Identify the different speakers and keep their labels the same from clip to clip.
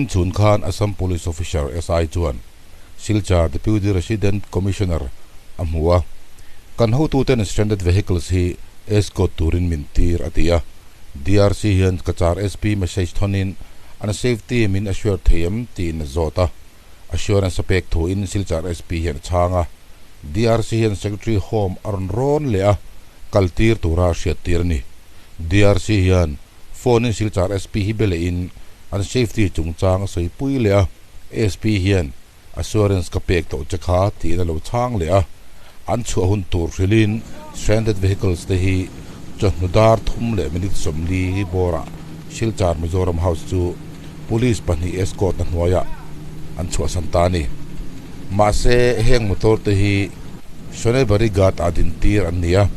Speaker 1: Nimin chhun khan Assam Police Officer SI chuan Silchar Deputy Resident Commissioner a hmu a, Kan hotuten stranded vehicles hi escort turin min tir a ti a. DRC hian Cachar SP message thawnin an safety min assure thei em tiin a zawt a. Assurance a pek thuin Silchar SP hian a chhang a. DRC hian Secretary Home a rawn rawn leh a, kal tir tura a hriat tir a ni. DRC hian phone in Silchar SP hi be lehin an safety chungchang a sawi pui leh a, SP hian assurance ka pek tawh che kha tiin a lo chhang leh a. An chhuah hun tur hrilhin stranded vehicles te hi chawhnu dar thum leh minute 40 bawrah Silchar Mizoram House chu Police pahnih escort na hnuaiah an chhuahsan ta a ni. Mahse heng motor te hi Sonebari Ghat ah dintir an ni a,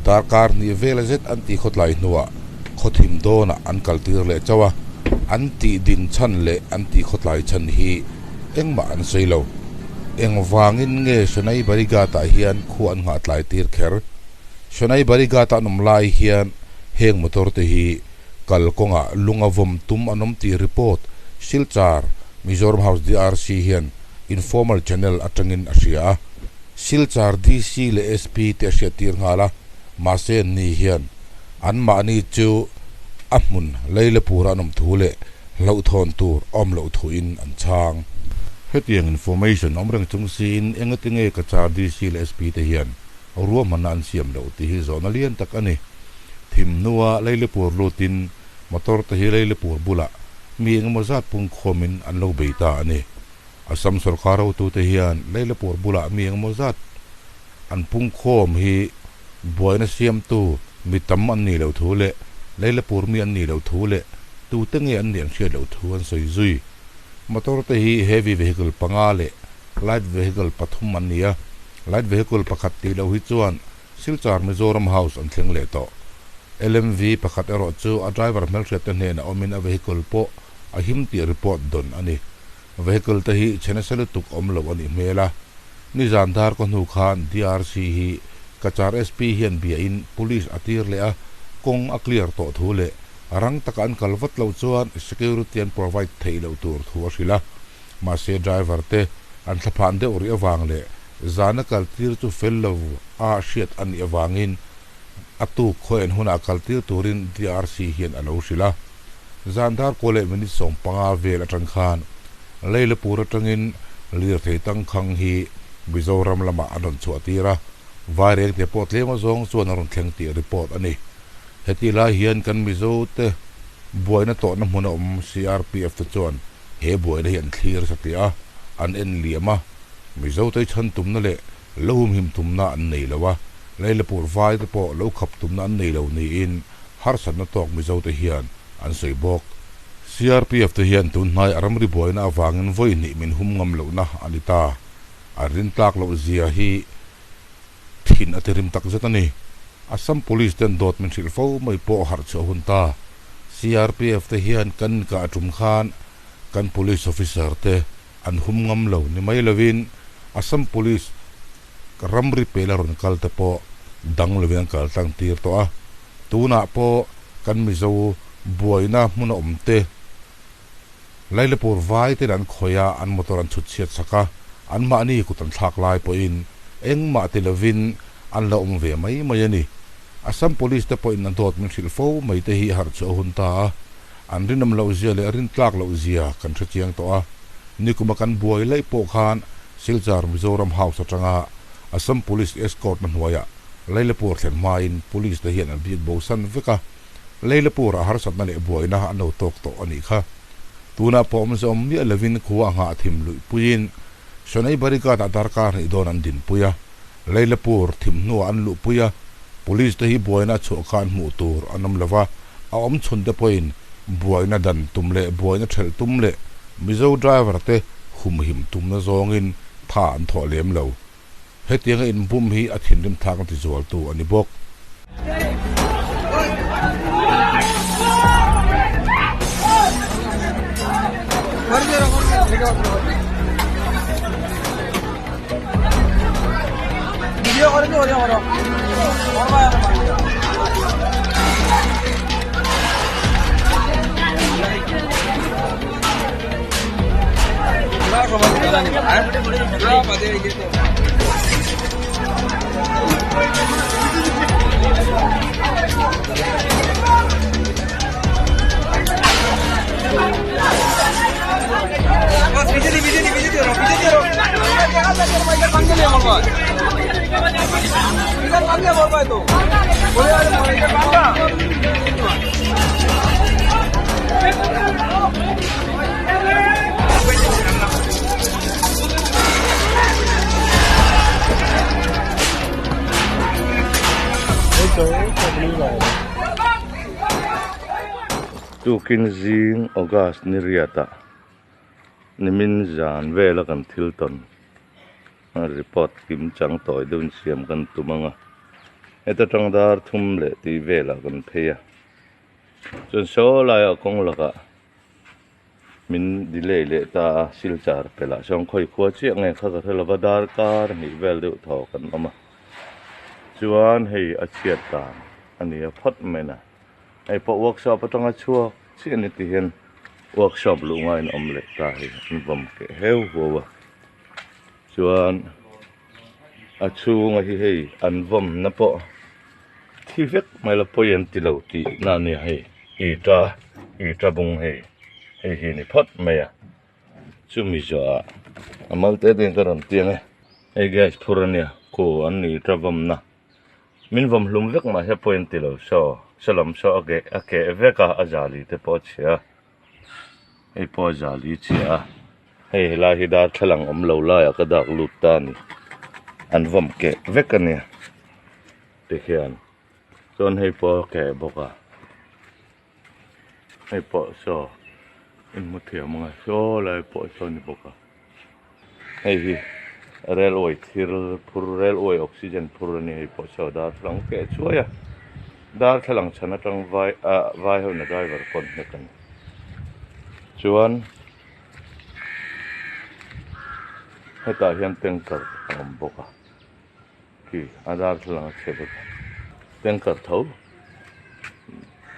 Speaker 1: darkar hnih vela zet an tih khawtlai hnuah khawthim dawnah an kaltir leh chauh a, an tih din chhan leh an tih khawtlai chhan hi engmah an sawi lo. Engvangin nge Sonebari Ghat ah hian khua an nghah tlai tir kher? Sonebari Ghat ah an awm lai hian heng motor te hi Kalkawngah lunga vawm tum an awm tih report Silchar Mizoram House DRC hian informal channel atangin a hria a. Silchar DC leh SP te a hriattir nghal a, mahse an ni hian anmahni chu a hmun Leilepura an awm thu leh hlauhthawn tur a awm loh thuin an chhang. Hetiang information awm reng chung siin engatinge Cachar DC leh SP te hian Ruahmanna an siam loh tih hi zawhna lian tak a ni. Thim hnua Leilipur lutin motor te hi Leilipur bulah mi engemaw zat pungkhawmin an lo bei ta a ni. Assam sorkar hotute hian Leilipur bulah mi engemaw zat an pungkhawm hi buaina siamtu mi tam an nih loh thu leh Leilipur mi an nih loh thu leh tute nge an nih an hriat loh thu an sawi zui. Motor te hi heavy vehicle panga leh light vehicle pathum an ni a. Light vehicle pakhat tih loh hi chuan Silchar Mizoram House an thleng leh tawh. LMV pakhat erawh chu a driver hmelhriat te hnenah awmin a vehicle pawh a him tih report dawn a ni. Vehicle te hi chhe nasa lutuk awm lo a nih hmel a. Nizan dar kaw hnu khan DRC hi Cachar SP hian biain Police a tir leh a, kawng a clear tawh thu leh rang taka an kal vat loh chuan security an provide theih loh tur thu a hrilh a. Mahse driver te an thlaphan deuh rih avang leh zana kaltir chu fel lo a hriat a nih avangin a tuk khaw en hunah kaltir turin DRC hian a lo hrilh a. Zan dar kaw leh minute 15 vel atang khan Leilapur atangin lirthei tangkhang hi Mizoram lamah an rawn chhuah tir a, Vaireng te pawh tlem azawng chuan a rawn thleng tih report a ni. Hetih lai hian kan Mizo te buaina tawhna hmuna awm CRPF te chuan He buaina hi an thlir satliah a, an en liam a, Mizo te chhan tumna leh lo humhim tumna an nei lo a, Leilapur vai te pawh lo khap tumna an nei lo niin harsatna tawk Mizo te hian an sawi bawk. CRPF te hian tun hnai a ramri buaina avangin vawi hnih min hum ngam lohna a ni ta. An rintlak loh zia hi thin a ti rim tak zet a ni. Assam Police ten dawt min hrilh fo mai pawh harh chhuah hun ta. CRPF te hian kan inkah tum khan kan Police Officer te an hum ngam lo ni mai lovin Assam Police ramri pela rawn kal te pawh dang lovin an kal tlang tir tawh a. Tunah pawh kan Mizo buaina hmuna awm te Lailapur vai ten an khawih a, an motor an chhut chhiat sak a, anmahni kut an thlak lai pawhin engmah ti lovin an la awm ve mai mai a ni. Assam Police te pawhin an dawt min hrilh fo mai te hi harh chhuah a hun ta a, an rinawm loh zia leh rintlak loh zia kan hre chiang tawh a. Nikuma kan buai laih pawh khan Silchar Mizoram House atanga Assam Police escort na hnuaiah Lailapur thlen hmain Police te hian an bik bosan vek a, Leilapur ah harsatna leh buaina an lo tawk tawh a nih kha. Tunah pawh awmze awm miah lovin khua a nghah thim luih puiin Sonei Barricade ah darkar hnih dawn an dinpui a, Leilapur thim hnuah an luhpui a, Police te hi buaina a chhuah kha an hmuh tur an awm lova, a awm chhun te pawhin buaina dan tum leh buaina thelh tum leh Mizo driver te humhim tumna zawngin tha an thawh lem lo. Hetianga inbum hi a thinrim thlak a tizualtu a ni bawk.
Speaker 2: Tukin zing August ni riatah nimin zan vela kan thil tawn report kim chang tawi deuhin siam kan tum ang a heta tang dar thum leh tih velah kan phei a chuan saw laiah kawng lakah min delay leh ta a silchar pelh ah sawn khawi khua chiah nge kha ka hre lova darkar hnih vel deuh thaw kan awm a chuan hei a chhiat dan a ni a phawt mai na hei pawh workshop atanga chhuak chiah a ni ti hian workshop luh ngaiin a awm leh ta hei an vawm keh heu huau a chuan a chhunga hi hei an vawmna pawh thi vek mai la pawi an ti lo tih na ania hei ita ita bung hei hei hi ni phawt mai a chumi zawhah a mal te te in ka rawn tiang e hei gas phur ania khu an ni ita vawmna min vawm hlum vek mah se pawi an ti lo saw saw lam saw a keh a keh vek a a zali te pawh a chhia a. Hei pawh a zali chhia a hei helai hi darthlalang awm lo laiah ka dak lut ta a ni an vawm keh vek a nia tikhian chuan hei pawh a keh bawk a hei pawh saw in hmu thiam ang a saw lai pawh saw a ni bawk a hei hi railway thil phur railway oxygen phur a ni hei pawh saw darthlalang keh chuai a darthlalang chhan atang vai ah vai ho in a driver pawn hnek a ni chuan hetah hian tanker a awm bawk a khi a darthlalang a chhe vek a tanker tho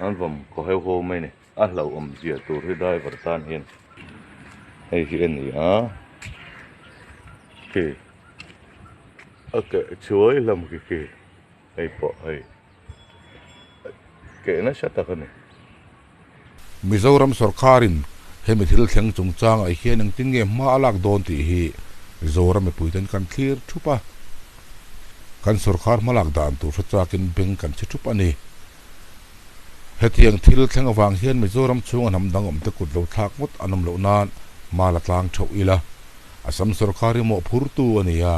Speaker 2: an vawm kaw heu ho mai a ni. A hlauhawm zia tur hi driver tan hian hei hi a ni a khi a keh chuai lam khi khi hei pawh hei keh nasa tak a ni.
Speaker 1: Mizoram sawrkharin hemi thil thleng chungchangah hian engtin nge hma a lak dawn tih hi Zoram mipuiten kan thlir thup a, kan sawrkhar hmalak dan tur hre chakin beng kan chhe thup a ni. Hetiang thil thleng avang hian Mizoram chhunga hnam dang awmte kut lo thlak ngawt an awm loh nan hma la tlang theuh ila. Assam sorkar hi mawhphurtu a ni a,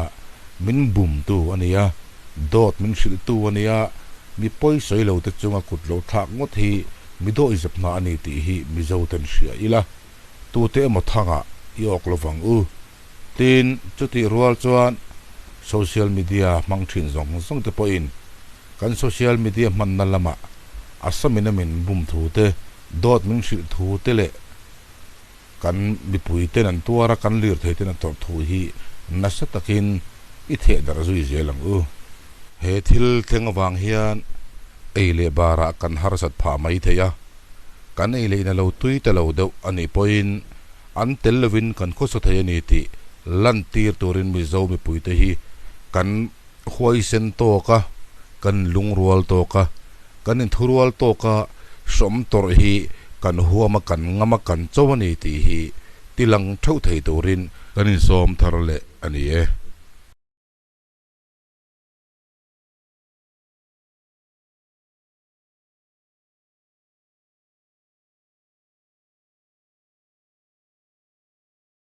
Speaker 1: min bumtu a ni a, dawt min hrilhtu a ni a, mi pawi sawi lo te chunga kut lo thlak ngawt hi mi dawihzep hna a ni tih hi Mizo ten hria ila. Tute emaw thangah i awk lovang u. Tin, chutih rual chuan social media hmang thin zawng zawng te pawhin Kan social media hmanna lamah Assamin a min bum thu te, dawt min hrilh thu te leh kan mipui ten an tuar a, kan lirthei ten an tawrh thu hi nasa takin i theh darh zui zel ang u. He thil thleng avang hian ei leh barah kan harsat phah mai thei a, kan ei leh in a lo tui ta lo deuh a nih pawhin an tel lovin kan khawsa thei a ni tih lantir turin Mizo mipuite hi kan Huaisen tawka, kan lungrual tawka, kan inthurual tawka hrawm tawrh hi kan huam a, kan ngam a, kan cho a ni tih hi tilang theuh thei turin kan insawm thar leh a ni e.